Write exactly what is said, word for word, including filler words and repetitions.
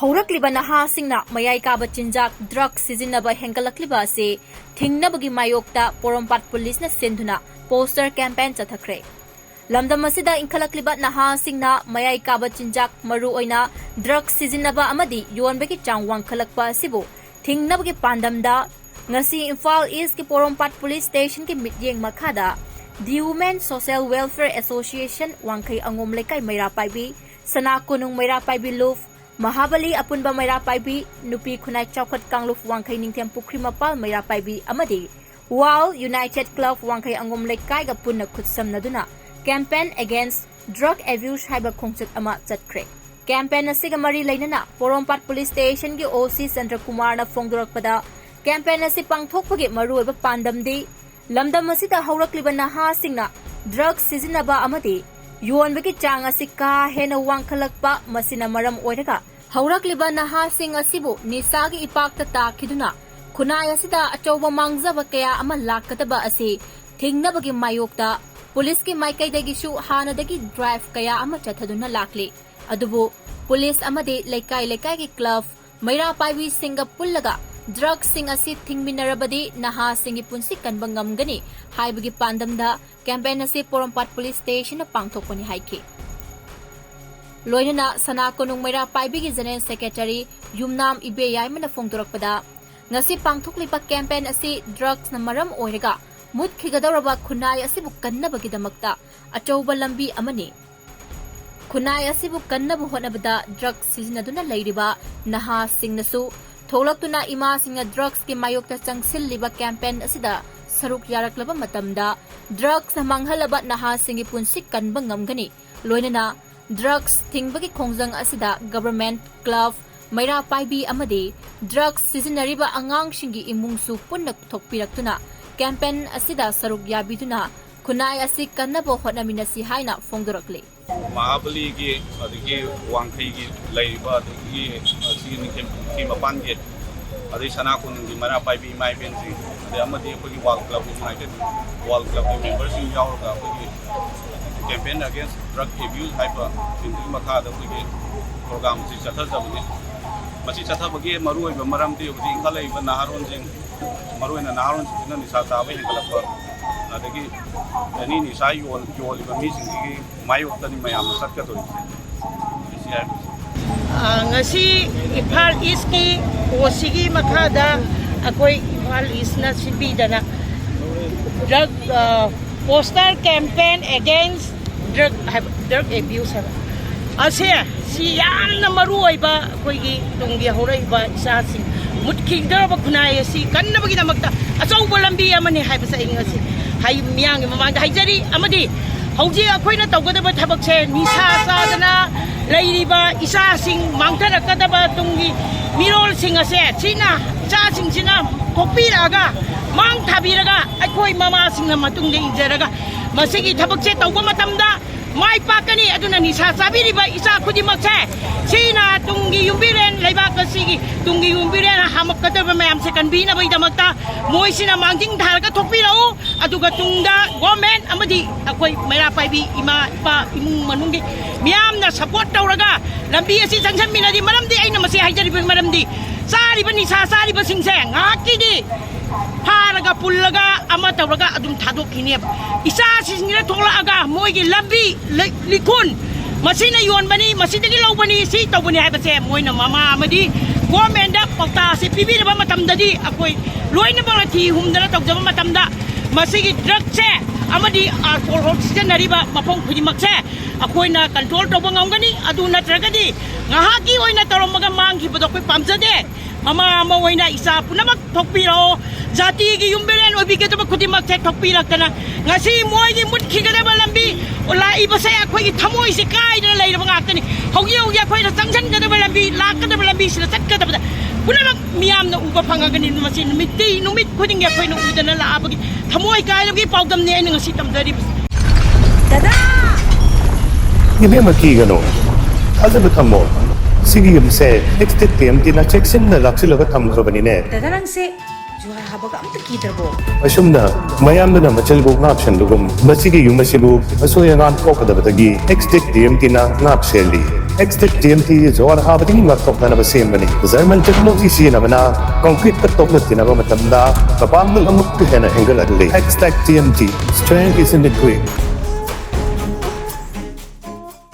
ꯍꯧꯔꯛꯂꯤꯕ ꯅꯍꯥꯁꯤꯡꯅ ꯃꯌꯥꯏ ꯀꯥꯕ ꯆꯤꯟꯖꯥꯛ, ꯗ꯭ꯔꯒ ꯁꯤꯖꯤꯟꯅꯕ ꯍꯦꯟꯒꯠꯂꯛꯂꯤꯕ ꯑꯁꯤ ꯊꯤꯡꯅꯕꯒꯤ ꯃꯥꯌꯣꯛꯇ ꯄꯣꯔꯣꯝꯄꯥꯠ ꯄꯨꯂꯤꯁꯅ ꯁꯤꯟꯗꯨꯅ ꯄꯣꯁꯇꯔ ꯀꯦꯝꯄꯦꯟ ꯆꯠꯊꯈ꯭ꯔꯦ꯫ ꯂꯝꯗꯝ ꯑꯁꯤꯗ ꯏꯟꯈꯠꯂꯛꯂꯤꯕ ꯅꯍꯥꯁꯤꯡꯅ ꯃꯌꯥꯏ ꯀꯥꯕ ꯆꯤꯟꯖꯥꯛ, ꯃꯔꯨꯑꯣꯏꯅ ꯗ꯭ꯔꯒ ꯁꯤꯖꯤꯟꯅꯕ ꯑꯃꯗꯤ ꯌꯣꯟꯕꯒꯤ ꯆꯥꯡ ꯋꯥꯡꯈꯠꯂꯛꯄ ꯑꯁꯤꯕꯨ ꯊꯤꯡꯅꯕꯒꯤ ꯄꯥꯟꯗꯝꯗ ꯉꯁꯤ ꯏꯝꯐꯥꯜ ꯏꯁꯀꯤ ꯄꯣꯔꯣꯝꯄꯥꯠ ꯄꯨꯂꯤꯁ ꯁ꯭ꯇꯦꯁꯟꯒꯤ ꯃꯤꯠꯌꯦꯡ ꯃꯈꯥꯗ The Women Social Welfare Association ꯋꯥꯡꯈꯩ ꯑꯉꯣꯝ ꯂꯩꯀꯥꯏ ꯃꯩꯔꯥ ꯄꯥꯏꯕꯤ, ꯁꯅꯥ ꯀꯣꯅꯨꯡ ꯃꯩꯔꯥ ꯄꯥꯏꯕꯤ ꯂꯨꯞ, ꯃꯍꯥꯕꯂꯤ ꯑꯄꯨꯟꯕ ꯃꯩꯔꯥ ꯄꯥꯏꯕꯤ, ꯅꯨꯄꯤ ꯈꯨꯟꯅꯥꯏ ꯆꯥꯎꯈꯠ ꯀꯥꯡꯂꯨꯞ ꯋꯥꯡꯈꯩ ꯅꯤꯡꯊꯦꯝ ꯄꯨꯈ꯭ꯔꯤ ꯃꯄꯥꯜ ꯃꯩꯔꯥ ꯄꯥꯏꯕꯤ ꯑꯃꯗꯤ World United Club ꯋꯥꯡꯈꯩ ꯑꯉꯣꯝ ꯂꯩꯀꯥꯏꯒ ꯄꯨꯟꯅ ꯈꯨꯠꯁꯝꯅꯗꯨꯅ Campaign Against Drug Abuse ꯍꯥꯏꯕ ꯈꯣꯡꯆꯠ ꯑꯃ ꯆꯠꯈ꯭ꯔꯦ꯫ ꯀꯦꯝꯄꯦꯟ ꯑꯁꯤꯒ ꯃꯔꯤ ꯂꯩꯅꯅ ꯄꯣꯔꯣꯝꯄꯥꯠ ꯄꯨꯂꯤꯁ ꯁ꯭ꯇꯦꯁꯟꯒꯤ ꯑꯣ ꯁꯤ ꯆꯟꯗ꯭ꯔꯀꯨꯃꯥꯔꯅ ꯐꯣꯡꯗꯣꯔꯛꯄꯗ, ꯀꯦꯝꯄꯦꯟ ꯑꯁꯤ ꯄꯥꯡꯊꯣꯛꯄꯒꯤ ꯃꯔꯨꯑꯣꯏꯕ ꯄꯥꯟꯗꯝꯗꯤ ꯂꯝꯗꯝ ꯑꯁꯤꯗ ꯍꯧꯔꯛꯂꯤꯕ ꯅꯍꯥꯁꯤꯡꯅ ꯗ꯭ꯔꯒ ꯁꯤꯖꯤꯟꯅꯕ ꯑꯃꯗꯤ ꯌꯣꯟꯕꯒꯤ ꯆꯥꯡ ꯑꯁꯤ ꯀꯥ ꯍꯦꯟꯅ ꯋꯥꯡꯈꯠꯂꯛꯄ, ꯃꯁꯤꯅ ꯃꯔꯝ ꯑꯣꯏꯔꯒ ꯍꯧꯔꯛꯂꯤꯕ ꯅꯍꯥꯁꯤꯡ ꯑꯁꯤꯕꯨ ꯅꯤꯁꯥꯒꯤ ꯏꯄꯥꯛꯇ ꯇꯥꯈꯤꯗꯨꯅ ꯈꯨꯟꯅꯥꯏ ꯑꯁꯤꯗ ꯑꯆꯧꯕ ꯃꯥꯡꯖꯕ ꯀꯌꯥ ꯑꯃ ꯂꯥꯛꯀꯗꯕ ꯑꯁꯤ ꯊꯤꯡꯅꯕꯒꯤ ꯃꯥꯌꯣꯛꯇ ꯄꯨꯂꯤꯁꯀꯤ ꯃꯥꯏꯀꯩꯗꯒꯤꯁꯨ ꯍꯥꯟꯅꯗꯒꯤ ꯗ꯭ꯔꯥꯏꯚ ꯀꯌꯥ ꯑꯃ ꯆꯠꯊꯗꯨꯅ ꯂꯥꯛꯂꯤ꯫ ꯑꯗꯨꯕꯨ ꯄꯨꯂꯤꯁ ꯑꯃꯗꯤ ꯂꯩꯀꯥꯏ ꯂꯩꯀꯥꯏꯒꯤ ꯀ꯭ꯂꯕ, ꯃꯩꯔꯥ ꯄꯥꯏꯕꯤꯁꯤꯡꯒ ꯄꯨꯜꯂꯒ ꯗ꯭ꯔꯒꯁꯤꯡ ꯑꯁꯤ ꯊꯤꯡꯃꯤꯟꯅꯔꯕꯗꯤ ꯅꯍꯥꯁꯤꯡꯒꯤ ꯄꯨꯟꯁꯤ ꯀꯟꯕ ꯉꯝꯒꯅꯤ ꯍꯥꯏꯕꯒꯤ ꯄꯥꯟꯗꯝꯗ ꯀꯦꯝꯄꯦꯟ ꯑꯁꯤ ꯄꯣꯔꯣꯝꯄꯥꯠ ꯄꯨꯂꯤꯁ ꯁ꯭ꯇꯦꯁꯟꯅ ꯄꯥꯡꯊꯣꯛꯄꯅꯤ ꯍꯥꯏꯈꯤ꯫ ꯂꯣꯏꯅꯅ ꯁꯅꯥ ꯀꯣꯅꯨꯡ ꯃꯩꯔꯥ ꯄꯥꯏꯕꯤꯒꯤ ꯖꯦꯅꯔꯦꯜ ꯁꯦꯀ꯭ꯔꯦꯇꯔꯤ ꯌꯨꯝꯅꯥꯝ ꯏꯕꯦꯌꯥꯏꯃꯅ ꯐꯣꯡꯗꯣꯔꯛꯄꯗ, ꯉꯁꯤ ꯄꯥꯡꯊꯣꯛꯂꯤꯕ ꯀꯦꯝꯄꯦꯟ ꯑꯁꯤ ꯗ꯭ꯔꯒꯁꯅ ꯃꯔꯝ ꯑꯣꯏꯔꯒ ꯃꯨꯠꯈꯤꯒꯗꯧꯔꯕ ꯈꯨꯟꯅꯥꯏ ꯑꯁꯤꯕꯨ ꯀꯟꯅꯕꯒꯤꯗꯃꯛꯇ ꯑꯆꯧꯕ ꯂꯝꯕꯤ ꯑꯃꯅꯤ꯫ ꯈꯨꯟꯅꯥꯏ ꯑꯁꯤꯕꯨ ꯀꯟꯅꯕ ꯍꯣꯠꯅꯕꯗ ꯗ꯭ꯔꯒ ꯁꯤꯖꯤꯟꯅꯗꯨꯅ ꯂꯩꯔꯤꯕ ꯅꯍꯥꯁꯤꯡꯅꯁꯨ ꯊꯣꯛꯂꯛꯇꯨꯅ ꯏꯃꯥꯁꯤꯡꯅ ꯗ꯭ꯔꯒꯁꯀꯤ ꯃꯥꯌꯣꯛꯇ ꯆꯪꯁꯤꯜꯂꯤꯕ ꯀꯦꯝꯄꯦꯟ ꯑꯁꯤꯗ ꯁꯔꯨꯛ ꯌꯥꯔꯛꯂꯕ ꯃꯇꯝꯗ ꯗ꯭ꯔꯒꯁꯅ ꯃꯥꯡꯍꯜꯂꯕ ꯅꯍꯥꯁꯤꯡꯒꯤ ꯄꯨꯟꯁꯤ ꯀꯟꯕ ꯉꯝꯒꯅꯤ꯫ ꯂꯣꯏꯅꯅ ꯗ꯭ꯔꯒꯁ ꯊꯤꯡꯕꯒꯤ ꯈꯣꯡꯖꯪ ꯑꯁꯤꯗ ꯒꯚꯔꯟꯃꯦꯟꯠ, ꯀ꯭ꯂꯕ, ꯃꯩꯔꯥ ꯄꯥꯏꯕꯤ ꯑꯃꯗꯤ ꯗ꯭ꯔꯒꯁ ꯁꯤꯖꯤꯟꯅꯔꯤꯕ ꯑꯉꯥꯡꯁꯤꯡꯒꯤ ꯏꯃꯨꯡꯁꯨ ꯄꯨꯟꯅ ꯄꯨꯊꯣꯛꯄꯤꯔꯛꯇꯨꯅ ꯀꯦꯝꯄꯦꯟ ꯑꯁꯤꯗ ꯁꯔꯨꯛ ꯌꯥꯕꯤꯗꯨꯅ ꯈꯨꯟꯅꯥꯏ ꯑꯁꯤ ꯀꯟꯅꯕ ꯍꯣꯠꯅꯃꯤꯟꯅꯁꯤ ꯍꯥꯏꯅ ꯐꯣꯡꯗꯣꯔꯛꯂꯤ꯫ ꯃꯍꯥꯕꯂꯤꯒꯤ, ꯑꯗꯒꯤ ꯋꯥꯡꯈꯩꯒꯤ ꯂꯩꯔꯤꯕ, ꯑꯗꯒꯤ ꯑꯁꯤꯒꯤ ꯅꯤꯡꯊꯦꯝ ꯄꯨꯈ꯭ꯔꯤ ꯃꯄꯥꯟꯒꯤ, ꯑꯗꯩ ꯁꯅꯥ ꯀꯣꯅꯨꯡꯒꯤ ꯃꯩꯔꯥ ꯄꯥꯏꯕꯤ ꯏꯃꯥ ꯏꯕꯦꯟꯁꯤꯡ, ꯑꯗꯩ ꯑꯃꯗꯤ ꯑꯩꯈꯣꯏꯒꯤ ꯋꯥꯔꯜ ꯀ꯭ꯂꯕ, ꯌꯨꯅꯥꯏꯇꯦꯠ ꯋꯥꯔꯜ ꯀ꯭ꯂꯕꯀꯤ ꯃꯦꯝꯕꯔꯁꯤꯡ ꯌꯥꯎꯔꯒ ꯑꯩꯈꯣꯏꯒꯤ Campaign Against Drug Abuse ꯍꯥꯏꯕ ꯊꯤꯝꯗꯨꯒꯤ ꯃꯈꯥꯗ ꯑꯩꯈꯣꯏꯒꯤ ꯄ꯭ꯔꯣꯒ꯭ꯔꯥꯝꯁꯤ ꯆꯠꯊꯖꯕꯅꯤ꯫ ꯃꯁꯤ ꯆꯠꯊꯕꯒꯤ ꯃꯔꯨꯑꯣꯏꯕ ꯃꯔꯝꯗꯤ ꯍꯧꯖꯤꯛ ꯏꯟꯈꯠꯂꯛꯏꯕ ꯅꯍꯥꯔꯣꯟꯁꯤꯡ, ꯃꯔꯨꯑꯣꯏꯅ ꯅꯍꯥꯔꯣꯟꯁꯤꯡꯁꯤꯅ ꯅꯤꯁꯥ ꯆꯥꯕ ꯍꯦꯟꯒꯠꯂꯛꯄ, ꯑꯗꯒꯤ ꯑꯦꯅꯤ ꯅꯤꯁꯥ ꯌꯣꯟ-, ꯌꯣꯜꯂꯤꯕ ꯃꯤꯁꯤꯡꯁꯤꯒꯤ ꯃꯥꯌꯣꯛꯇꯅꯤ ꯃꯌꯥꯝꯅ ꯆꯠꯀꯗꯧꯔꯤꯁꯦ꯫ ꯁꯤ ꯍꯥꯏꯕꯁꯦ꯫ ꯑ, ꯉꯁꯤ ꯏꯝꯐꯥꯜ ꯏꯁꯀꯤ ꯑꯣ ꯁꯤꯒꯤ ꯃꯈꯥꯗ ꯑꯩꯈꯣꯏ ꯏꯝꯐꯥꯜ ꯏꯁꯅ ꯁꯤꯟꯕꯤꯗꯅ drug, ꯑ, poster campaign against drug ꯍꯥꯏꯕ, drug abuse ꯍꯥꯏꯕ ꯑꯁꯦ, ꯁꯤ ꯌꯥꯝꯅ ꯃꯔꯨ ꯑꯣꯏꯕ ꯑꯩꯈꯣꯏꯒꯤ ꯇꯨꯡꯒꯤ ꯍꯧꯔꯛꯏꯕ ꯏꯆꯥꯁꯤꯡ ꯃꯨꯠꯈꯤꯒꯗꯧꯔꯕ ꯈꯨꯟꯅꯥꯏ ꯑꯁꯤ ꯀꯟꯅꯕꯒꯤꯗꯃꯛꯇ ꯑꯆꯧꯕ ꯂꯝꯕꯤ ꯑꯃꯅꯤ ꯍꯥꯏꯕꯁꯦ ꯑꯩ ꯉꯁꯤ ꯍꯥꯏ-, ꯃꯤꯌꯥꯝꯒꯤ ꯃꯃꯥꯡꯗ ꯍꯥꯏꯖꯔꯤ꯫ ꯑꯃꯗꯤ ꯍꯧꯖꯤꯛ ꯑꯩꯈꯣꯏꯅ ꯇꯧꯒꯗꯕ ꯊꯕꯛꯁꯦ ꯅꯤꯁꯥ ꯆꯥꯗꯅ ꯂꯩꯔꯤꯕ ꯏꯆꯥꯁꯤꯡ, ꯃꯥꯡꯊꯔꯛꯀꯗꯕ ꯇꯨꯡꯒꯤ ꯃꯤꯔꯣꯜꯁꯤꯡ ꯑꯁꯦ ꯁꯤꯅ, ꯏꯆꯥꯁꯤꯡꯁꯤꯅ ꯊꯣꯛꯄꯤꯔꯛꯑꯒ, ꯃꯥꯡ ꯊꯥꯕꯤꯔꯒ, ꯑꯩꯈꯣꯏ ꯃꯃꯥꯁꯤꯡꯅ ꯃꯇꯨꯡꯗ ꯏꯟꯖꯔꯒ ꯃꯁꯤꯒꯤ ꯊꯕꯛꯁꯦ ꯇꯧꯕ ꯃꯇꯝꯗ ꯃꯥꯏ ꯄꯥꯛꯀꯅꯤ꯫ ꯑꯗꯨꯅ ꯅꯤꯁꯥ ꯆꯥꯕꯤꯔꯤꯕ ꯏꯆꯥ ꯈꯨꯗꯤꯡꯃꯛꯁꯦ ꯁꯤꯅ ꯇꯨꯡꯒꯤ ꯌꯨꯝꯕꯤꯔꯦꯟ, ꯂꯩꯕꯥꯛ ꯑꯁꯤꯒꯤ ꯇꯨꯡꯒꯤ ꯌꯨꯝꯕꯤꯔꯦꯟ ꯍꯥꯝꯃꯛꯀꯗꯕ ꯃꯌꯥꯝꯁꯦ ꯀꯟꯕꯤꯅꯕꯒꯤꯗꯃꯛꯇ ꯃꯣꯏꯁꯤꯅ ꯃꯥꯡꯖꯤꯟ ꯊꯥꯔꯒ ꯊꯣꯛꯄꯤꯔꯛꯎ꯫ ꯑꯗꯨꯒ ꯇꯨꯡꯗ ꯒꯣꯔꯃꯦꯟ ꯑꯃꯗꯤ ꯑꯩꯈꯣꯏ ꯃꯩꯔꯥ ꯄꯥꯏꯕꯤ ꯏꯃꯥ, ꯏꯄꯥ, ꯏꯃꯨꯡ ꯃꯅꯨꯡꯒꯤ ꯃꯤꯌꯥꯝꯅ ꯁꯞꯄꯣꯔꯠ ꯇꯧꯔꯒ ꯂꯝꯕꯤ ꯑꯁꯤ ꯆꯪꯁꯤꯟꯃꯤꯟꯅꯔꯤ꯫ ꯃꯔꯝꯗꯤ ꯑꯩꯅ ꯃꯁꯤ ꯍꯥꯏꯖꯔꯤꯕꯒꯤ ꯃꯔꯝꯗꯤ ꯆꯥꯔꯤꯕ ꯅꯤꯁꯥ ꯆꯥꯔꯤꯕꯁꯤꯡꯁꯦ ꯉꯥꯏꯍꯥꯛꯀꯤꯗꯤ ꯐꯥꯔꯒ ꯄꯨꯜꯂꯒ ꯑꯃ ꯇꯧꯔꯒ ꯑꯗꯨꯝ ꯊꯥꯗꯣꯛꯈꯤꯅꯦꯕ꯫ ꯏꯆꯥꯁꯤꯡꯁꯤꯅ ꯊꯣꯛꯂꯛꯑꯒ ꯃꯣꯏꯒꯤ ꯂꯝꯕꯤ ꯂꯩ-, ꯂꯤꯈꯨꯟ, ꯃꯁꯤꯅ ꯌꯣꯟꯕꯅꯤ, ꯃꯁꯤꯗꯒꯤ ꯂꯧꯕꯅꯤ, ꯁꯤ ꯇꯧꯕꯅꯤ ꯍꯥꯏꯕꯁꯦ ꯃꯣꯏꯅ ꯃꯃꯥ ꯑꯃꯗꯤ ꯒꯣꯔꯃꯦꯟꯗ ꯄꯥꯎꯇꯥꯛ ꯑꯁꯤ ꯄꯤꯕꯤꯔꯕ ꯃꯇꯝꯗꯗꯤ ꯑꯩꯈꯣꯏ ꯂꯣꯏꯅꯃꯛꯅ ꯊꯤ ꯍꯨꯝꯗꯅ ꯇꯧꯖꯕ ꯃꯇꯝꯗ ꯃꯁꯤꯒꯤ ꯗ꯭ꯔꯒꯁꯦ ꯑꯃꯗꯤ ꯑꯜꯀꯣꯍꯣꯜ ꯁꯤꯖꯤꯟꯅꯔꯤꯕ ꯃꯐꯝ ꯈꯨꯗꯤꯡꯃꯛꯁꯦ ꯑꯩꯈꯣꯏꯅ ꯀꯟꯇ꯭ꯔꯣꯜ ꯇꯧꯕ ꯉꯝꯒꯅꯤ꯫ ꯑꯗꯨ ꯅꯠꯇ꯭ꯔꯒꯗꯤ ꯉꯥꯏꯍꯥꯛꯀꯤ ꯑꯣꯏꯅ ꯇꯧꯔꯝꯃꯒ ꯃꯥꯡꯈꯤꯕꯗꯣ ꯑꯩꯈꯣꯏ ꯄꯥꯝꯖꯗꯦ꯫ ꯃꯃꯥ ꯑꯃ ꯑꯣꯏꯅ ꯏꯆꯥ ꯄꯨꯝꯅꯃꯛ ꯊꯣꯛꯄꯤꯔꯛꯑꯣ꯫ ꯖꯥꯇꯤꯒꯤ ꯌꯨꯝꯕꯤꯔꯦꯟ ꯑꯣꯏꯕꯤꯒꯗꯕ ꯈꯨꯗꯤꯡꯃꯛꯁꯦ ꯊꯣꯛꯄꯤꯔꯛꯇꯅ ꯉꯁꯤ ꯃꯣꯏꯒꯤ ꯃꯨꯠꯈꯤꯒꯗꯕ ꯂꯝꯕꯤ ꯂꯥꯛꯏꯕꯁꯦ ꯑꯩꯈꯣꯏꯒꯤ ꯊꯃꯣꯏꯁꯦ ꯀꯥꯏꯗꯅ ꯂꯩꯔꯕ ꯉꯥꯛꯇꯅꯤ꯫ ꯍꯧꯖꯤꯛ ꯍꯧꯖꯤꯛ ꯑꯩꯈꯣꯏꯅ ꯆꯪꯁꯤꯟꯒꯗꯕ ꯂꯝꯕꯤ, ꯂꯥꯛꯀꯗꯕ ꯂꯝꯕꯤꯁꯤꯗ ꯆꯠꯀꯗꯕꯗ ꯄꯨꯝꯅꯃꯛ ꯃꯤꯌꯥꯝꯅ ꯎꯕ ꯐꯪꯉꯒꯅꯤ꯫ ꯃꯁꯤ ꯅꯨꯃꯤꯠꯇꯤ, ꯅꯨꯃꯤꯠ ꯈꯨꯗꯤꯡꯒꯤ ꯑꯩꯈꯣꯏꯅ ꯎꯗꯅ ꯂꯥꯛꯑꯕꯒꯤ ꯊꯃꯣꯏ ꯀꯥꯏꯕꯒꯤ ꯄꯥꯎꯗꯝꯅꯤ ꯑꯩꯅ ꯉꯁꯤ ꯇꯝꯖꯔꯤꯕꯁꯤ꯫ ꯗꯗꯥ! ꯏꯕꯦꯝꯃ, ꯀꯤꯒꯅꯨ, ꯊꯥꯖꯕ ꯊꯝꯃꯣ꯫ ꯁꯤꯒꯤ ꯌꯨꯝꯁꯦ ꯑꯦꯛꯁ ꯇꯤꯝ ꯇꯤꯅ ꯆꯦꯛꯁꯤꯟꯅ ꯂꯥꯛꯁꯤꯜꯂꯒ ꯊꯝꯈ꯭ꯔꯕꯅꯤꯅꯦ꯫ ꯗꯗꯥ, ꯅꯪꯁꯦ ꯖꯨꯍꯥꯔ ꯍꯥꯕꯒ ꯑꯝꯇ ꯀꯤꯗ꯭ꯔꯕꯣ? ꯑꯁꯨꯝꯅ ꯃꯌꯥꯝꯗꯨꯅ ꯃꯆꯤꯜꯕꯨ ꯉꯥꯛ ꯁꯦꯟꯕꯒꯨꯝ, ꯃꯁꯤꯒꯤ ꯌꯨꯝ ꯑꯁꯤꯕꯨ ꯑꯁꯣꯏ ꯑꯉꯥꯝ ꯊꯣꯛꯀꯗꯕꯗꯒꯤ ꯑꯦꯛꯁ ꯇꯤꯝ ꯇꯤꯅ ꯉꯥꯛ ꯁꯦꯜꯂꯤ꯫ X-Tech T M T ꯖꯣꯍꯔ ꯍꯥꯕꯗꯒꯤ ꯉꯥꯛꯊꯣꯛꯅꯅꯕ ꯁꯦꯝꯕꯅꯤ꯫ ꯖꯔꯃꯟ ꯇꯦꯛꯅꯣꯂꯣꯖꯤ ꯁꯤꯖꯤꯟꯅꯕꯅ ꯀꯪꯀ꯭ꯔꯤꯠꯀ ꯇꯣꯛꯅ ꯇꯤꯟꯅꯕ ꯃꯇꯝꯗ ꯃꯄꯥꯡꯒꯜ ꯑꯃꯨꯛꯀ ꯍꯦꯟꯅ ꯍꯦꯟꯒꯠꯍꯜꯂꯤ꯫ X-Tech T M T, strength is in the grit.